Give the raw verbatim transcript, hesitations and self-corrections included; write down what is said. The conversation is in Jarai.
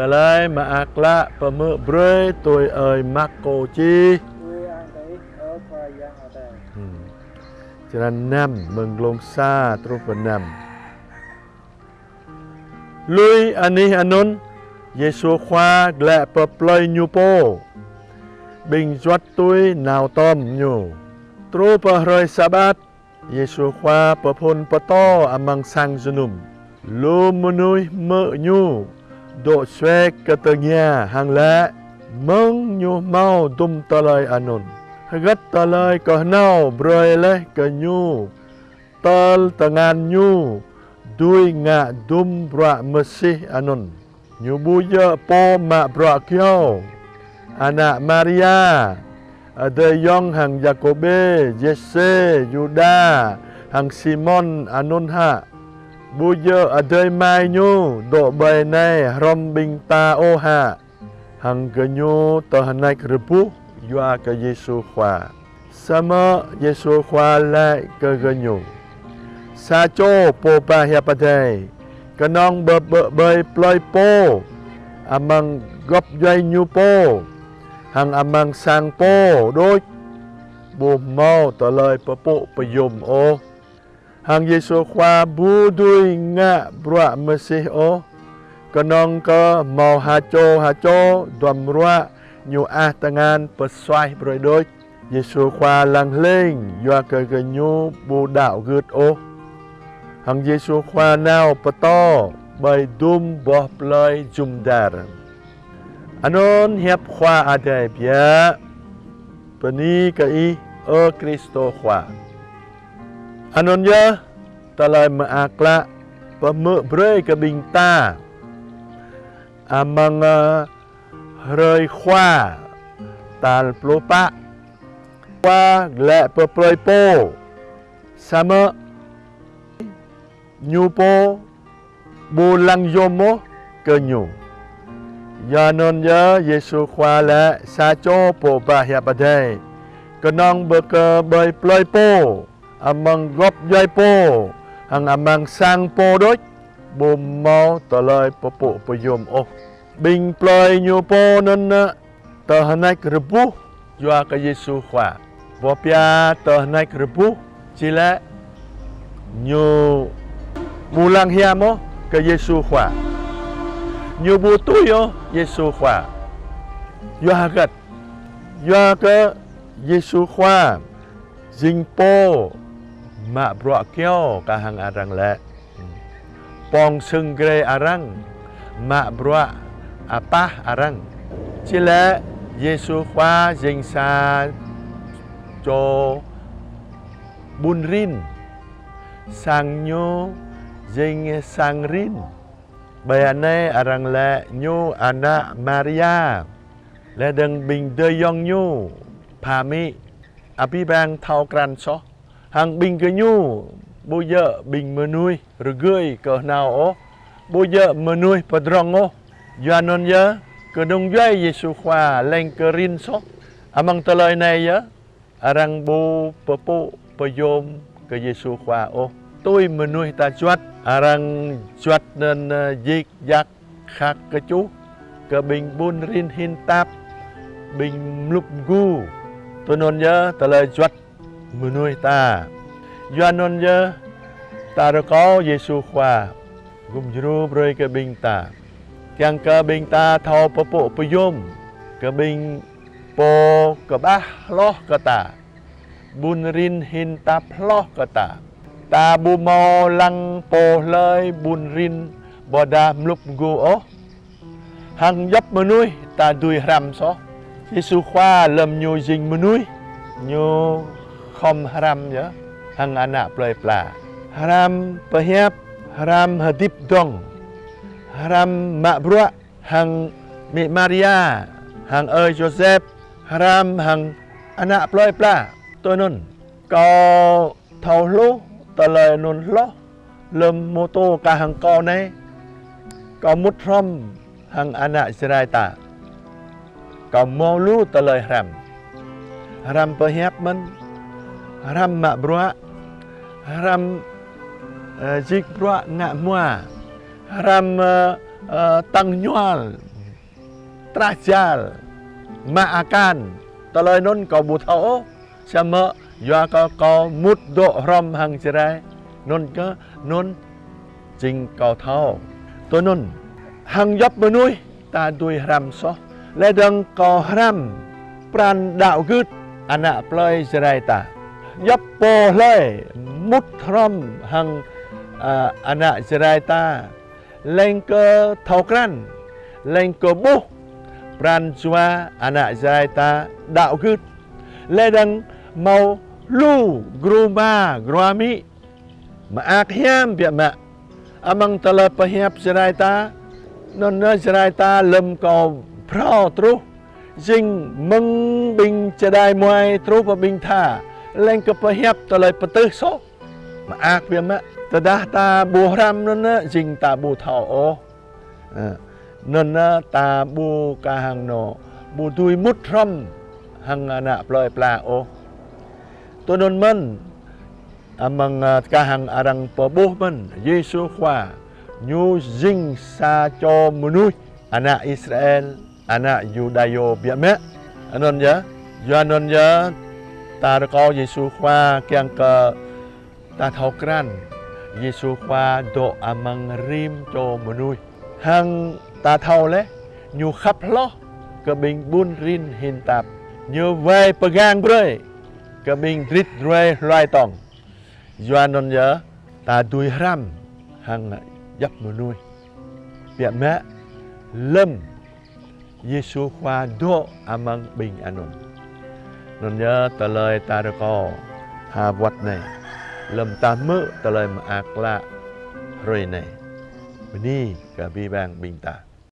Tơlơi mơak klă pơhmư̆ brơi tui ơi Markô čih. Ư-ang kơ Ih, ơ Khua Yang Adai. Hmm. Črăn năm, mơ̆ng glông sa truh pơ năm. Lui anih anŭn, Yêsu Khua glaĭ pơ plơi Ñu pô. Ƀing juăt tui nao tom Ñu. Truh pơ hrơi Sabat, Yêsu Khua pơphun pơtô amăng sang jơnum. Lu mơnuih hmư̆ Ñu, dŏ suek kơ tơngia hăng laĭ: Mơ̆ng Ñu hmâo dŭm tơlơi anŭn? Hơgĕt tơlơi kơhnâo brơi laih kơ Ñu tơl tơngan Ñu dưi ngă dŭm bruă mơsih anŭn? Ñu ƀu djơ̆ pô mă bruă kyâo, ană Maria, adơi ayŏng hăng Yakôbê, Yêsê, Yuđa, hăng Simôn anŭn hă? Ƀu djơ̆ adơi amai Ñu dŏ ƀơi anai hrom ƀing ta ôh hă? Hăng gơñu tơhneč rơbuh yua kơ Yêsu Khua. Samơ̆ Yêsu Khua laĭ kơ gơñu: Sa čô pô ba hiăp Adai, kơnơ̆ng ƀơ-, ƀơ-, ƀơi plơi pô, amăng gŏp djuai ñu pô, hăng amăng sang pô đôč, ƀu hmâo tơlơi pơpŭ pơyom ôh. Hăng Yêsu Khua ƀu dưi ngă bruă mơsih ôh, kơnơ̆ng kơ hmâo ha čô ha čô duăm ruă Ñu ăh tơngan pơsuaih brơi đôč. Yêsu Khua lăng hlĕng yua kơ gơñu ƀu đaŏ gưt ôh. Hăng Yêsu Khua nao pơtô ƀơi dŭm boh plơi jum dar. Anŭn hiăp Khua Adai biă. Bơni kơ Ih, ơ Kristô Khua. Anŭn yơh tơlơi mơak klă pơhmư̆ brơi kơ ƀing ta amăng, ơ, hrơi Khua tal pluh pă. Khua glaĭ pơ plơi pô. Samơ̆ Ñu pô ƀu lăng yom ôh kơ Ñu. Yua anŭn yơh Yêsu Khua laĭ: Sa čô pô ba hiăp Adai, kơnơ̆ng ƀơ kơ ƀơi plơi pô, amăng gŏp djuai pô, hăng amăng sang pô đôč, ƀu hmâo tơlơi pơpŭ pơyom ôh. Ƀing plơi Ñu pô anŭn, ơ, tơhneč rơbuh yua kơ Yêsu Khua. Boh pia tơhneč rơbuh, či laĭ Ñu ƀu lăng hiam ôh kơ Yêsu Khua. Ñu ƀu tui ôh Yêsu Khua. Yua hơgĕt? Yua kơ Yêsu Khua jing pô mă bruă kyâo kah hăng arăng laĭ. Pŏng sưng grê arăng, mă bruă apah arăng. Či laĭ Yêsu Khua jing sa čô ƀun rin. Sang Ñu jing sang rin. Ƀơi anai arăng laĭ Ñu ană Maria. Laih dơ̆ng ƀing adơi ayŏng Ñu, pha amĭ, abih bang thâo krăn soh. Hăng ƀing gơñu ƀu djơ̆ ƀing mơnuih rơgơi kơhnâo ôh, ƀu djơ̆ mơnuih pơdrŏng ôh. Yua anŭn yơh, kơnung djuai Yêsu Khua leng kơ rin soh. Amăng tơlơi anai yơh, arăng ƀu pơpŭ pơyom kơ Yêsu Khua ôh. Tui mơnuih ta juăt, arăng juăt anŭn, ơ, djik djak khăk kơčŭh kơ ƀing ƀun rin hin tap, ƀing mlŭp mgu. Tui anŭn yơh tơlơi juăt mơnuih ta. Yua anŭn yơh ta rơkâo Yêsu Khua gum djru brơi kơ ƀing ta. Kiăng kơ ƀing ta thâo pơpŭ pơyom kơ ƀing pô kơƀah hloh kơ ta, ƀun rin hin tap hloh kơ ta. Ta ƀu hmâo lăng pô hlơi ƀun rin ƀôdah mlŭp mgu ôh. Hăng djŏp mơnuih ta dưi hrăm soh. Yêsu Khua lơ̆m Ñu jing mơnuih, Ñu khŏm hrăm yơh hăng ană plơi pla. Hrăm pơhiăp, hrăm hơdip dŏng, hrăm mă bruă, hăng amĭ Maria, hăng ơi Yôsep, hrăm hăng ană plơi pla. Tui anŭn, kâo thâo hluh tơlơi anŭn hloh, lơ̆m mơtô kah hăng kâo anai, kâo mŭt hrŏm hăng ană Jrai ta. Kâo hmâo lu tơlơi hrăm. Hrăm pơhiăp mơ̆n, hrăm mă bruă, hrăm, ơ, djik bruă ngă hmua, hrăm, ơ, ơ, tăng ñual, trah jal, mă akan, tơlơi anŭn kâo ƀu thâo ôh, samơ̆ yua kơ kâo mŭt dŏ hrŏm hăng Jrai, anŭn kơ anŭn jing kâo thâo. Tui anŭn, hăng djŏp mơnuih ta dưi hrăm soh. Laih dơ̆ng kâo hrăm pran đaŏ gưt ană plơi Jrai ta. Djŏp pô hlơi mŭt hrŏm hăng, ơ, ană Jrai ta, leng kơ thâo krăn, leng kơ ƀuh pran jua ană Jrai ta đaŏ gưt. Laih dơ̆ng hmâo lu gru ama gru amĭ mơak hiam biă mă amăng tơlơi pơhiăp Jrai ta, anŭn yơh Jrai ta lơ̆m kâo phrâo truh, jing mơ̆ng ƀing čơđai muai truh pơ ƀing tha, leng kơ pơhiăp tơlơi pơtưh soh. Mơak biă mă, tơdah ta ƀu hrăm anŭn yơh, jing ta ƀu thâo ôh. Ơ, anŭn yơh ta ƀu kah hăng anŏ, ƀu dưi mŭt hrŏm hăng ană plơi pla ôh. Tui anŭn mơ̆n, amăng, ơ, kah hăng arăng pơƀuh mơ̆n, Yêsu Khua, ñu jing sa čô mơnuih, ană Israel, ană Yuđa yơh biă mă. Anŭn yơh, yua anŭn yơh, ta rơkâo Yêsu Khua kiăng kơ ta thâo krăn, Yêsu Khua dŏ amăng rĭm čô mơnuih. Hăng ta thâo laih, ñu khăp hloh kơ ƀing ƀun rin hin tap. Ñu wai pơgang brơi kơ ƀing drit ruai hluai tong. Yua anŭn yơh, ta dưi hrăm hăng djŏp mơnuih. Biă mă, lơ̆m Yêsu Khua dŏ amăng ƀing anŭn. Anŭn yơh tơlơi ta rơkâo ha wơ̆t anai. Lơ̆m ta hmư̆ tơlơi mơak klă hrơi anai. Bơni kơ abih bang ƀing ta.